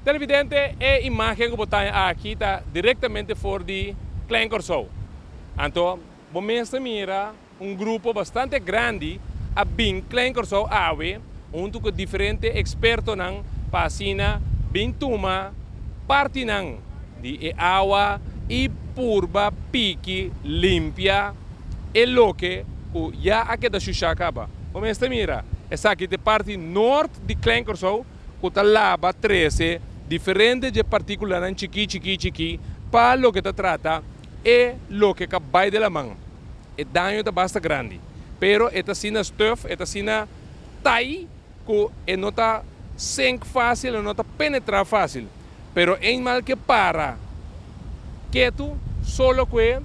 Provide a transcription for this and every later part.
Televidente, e imágen ku bo ta aki ta direktamente for di Klein Kòrsou. Anto, bo mes ta mira un grupo bastante grandi a bin Klein Kòrsou awe huntu ku diferente ekspertonan pa asina bin tuma partinan di e awa i purba piki limpia e loke ku ya a keda shushá kaba. Bo mes ta mira esaki ta e parti nort di Klein Kòrsou ku ta laba trese diferente dje partíkulanan chikí chikí chikí pa loke ta trata e loke ka bai den laman. E daño ta basta grandi, pero e ta asina stùf, e ta asina tai ku e no ta sink fásil, e no ta penetrá fásil. Pero eenmaal ke para ketu, solo ku e,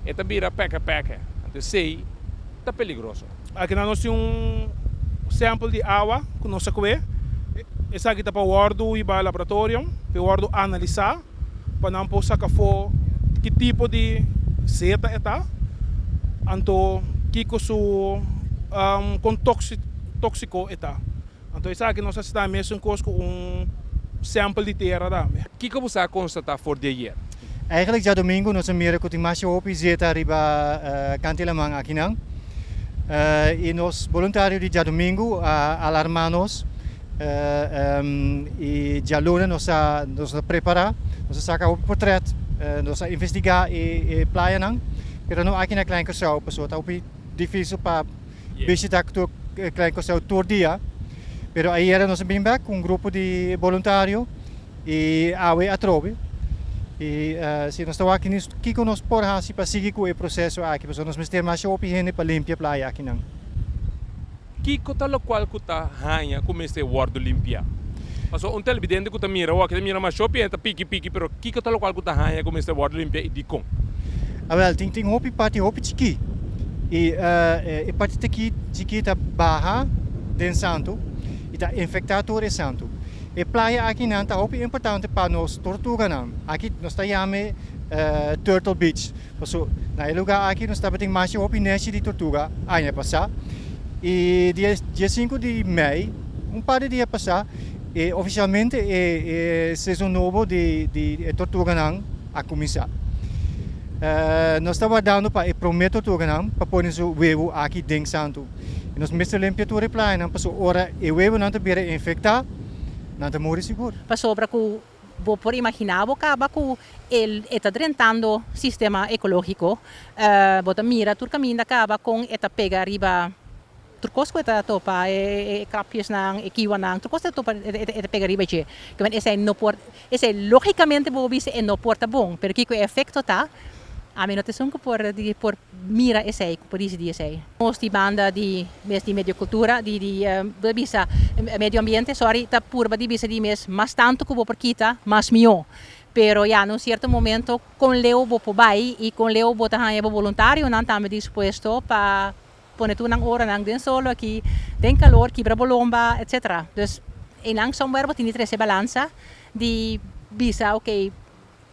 e ta bira pèkè pèkè. Anto esei ta peligroso. Aki nan nos tin un sample di awa ku nos a kue. Esaki ta pa wòrdu hiba laboratorio, pa e wòrdu analisá pa nan por saka afó ki tipo di zeta e ta, anto kiko su kon tóksiko e ta. Anto esaki nos a sta mesun kos ku un sample di tera tambe. Kiko bo sa a konstatá for di ayer? Eigenlijk djadomingo nos a mira ku tin masha hopi zeta riba kant di laman akinan. I nos boluntario di djadomingo a alarmá nos i djaluna nos a nos a prepará, nos a saka hopi portrèt, nos a investigá e playanan, pero no aki na Klein Curaçao pasobra ta hopi difísil pa Bishita tur Klein Kòrsou tur dia, pero ayera nos a bin bek ku un grupo di boluntario i awe atrobe. I si nos ta wak kiko nos por hasi pa sigui ku e proseso aki, pasobra nos mester masha hopi hende pa limpia playa akinan. Kiko ta lokual ku ta haña ku mester wòrdu limpiá? Pasobra un telebidente ku ta mira awor aki ta mira masha hopi hende ta piki piki, pero kiko ta lokual ku ta haña ku mester wòrdu limpiá i dikon? Awel, tin tin hopi parti hopi chikí i e parti chikí chikí ta baha den santu i ta infektá tur e santu. E playa akinan ta hopi importante pa nos tortuganan. Aki nos ta yam'e Turtle Beach paso na e lugá aki nos tabatin masha hopi neshi di tortuga aña pasá i dia diesinku di mei, un par di dia pasá, e ofisialmente e sezon nobo di di e tortuganan a kuminsá. Nos ta wardando pa e promé tortuganan pa pone su webu aki den santu. I nos mester limpia tur e playanan pasobra ora e webunan ta bira infektá, nan ta muri sigur. Pasobra ku bo por imaginá bo kaba ku el e ta drentando sistema ekológiko. Bo ta mira tur kaminda kaba kon e ta pega riba Tur kos ku e ta topa, e krapjesnan, e kiwanan, tur kos e ta topa e ta pega riba dje. Kimen esei no por, esei logikamente bo por bisa e no por ta bon, pero kiko e efekto ta, ami no ta esun ku por di por mira esei, ku por disidí esei. Nos di banda di mes di medio kultura, di di bo ta bisa medio ambiente, sorry, ta purba di bisa di mes mas tantu ku bo por kita, mas mihó. Pero ya na un sierto momento kon leu bo por bai i kon leu bo ta haña bo boluntarionan tambe dispuesto pa Pone tur nan oranan den solo aki, den calor, kibra bo lomba, etc. Dus einan somewhere bo tin di trece balansa di bisa ok,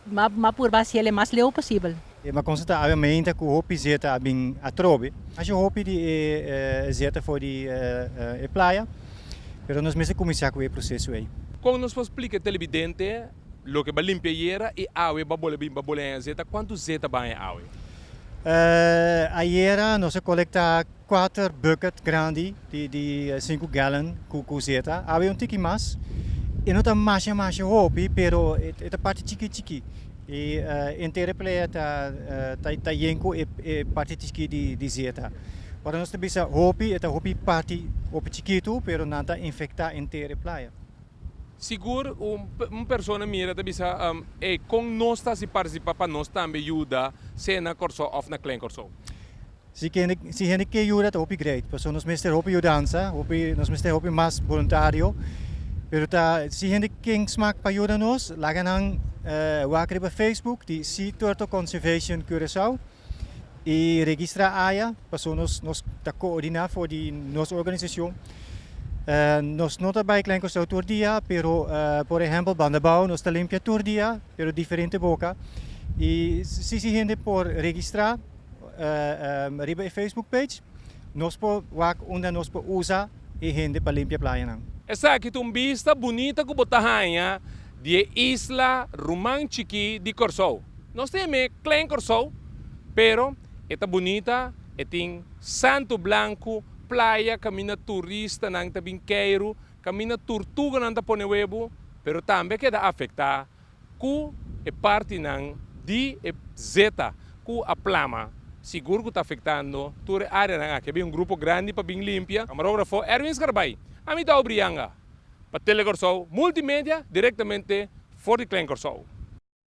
m'a m'a purba haci el e mas leu posibel. E m'a constata awe mainta cu hopi zeta a bin atrobe. Masha hopi di e zeta for di e playa, pero nos mester cuminsa cu e proceso ey. Con nos por splica e televidente loke ba limpia ayera y awe ba bole bin ba bole haña zeta? Cuantu zeta ba haña awe? Ayera nos a kolektá kuater bucket grandi di sinku gallon ku zeta. Awe un tiki mas. E no ta masha masha hopi pero e ta parti chiki chiki. I henter e playa ta yen ku e parti chiki di zeta. Ora nos ta bisa hopi e ta hopi parti hopi chikitu pero nan ta infektá henter e playa. Sigur un persona mira ta bisa, Ey, kon nos ta hasi partisipá pa nos tambe yuda, sea na Kòrsou òf na Klein Kòrsou? Si kende, si hende ke yuda ta hopi great, pasobra nos mester hopi yudansa, hopi, nos mester hopi mas boluntario, pero ta si hende ken smak pa yuda nos, laga nan wak riba Facebook di Sea Turtle Conservation Curaçao i registrá aya, pasobra nos nos ta koordiná for di nos organisashon. Nos no ta bai Klein Kòrsou tur dia, pero por ehèmpel Bandabou nos ta limpia tur dia, pero diferente boka. I si si hende por registrá riba e Facebook page, nos por wak unda nos por usa e hende pa limpia playanan. Esaki ta un bista bunita ku bo ta haña. Di e isla ruman chikí di Kòrsou. Nos ta yam'é Klein Kòrsou, pero e ta bunita, e tin santu blanku, playa kaminda turistanan ta bin keiru, kaminda turtuganan ta pone webu, pero tambe a keda afektá ku e partinan di e zeta ku a plama, sigur ku ta afektando tur e áreanan aki. A bin un grupo grandi pa bin limpia. Kamarógrafo Erwin Scarbay, ami ta Aubrey Yanga. Pa Tele Kòrsou Multimedia direktamente for di Klein Kòrsou.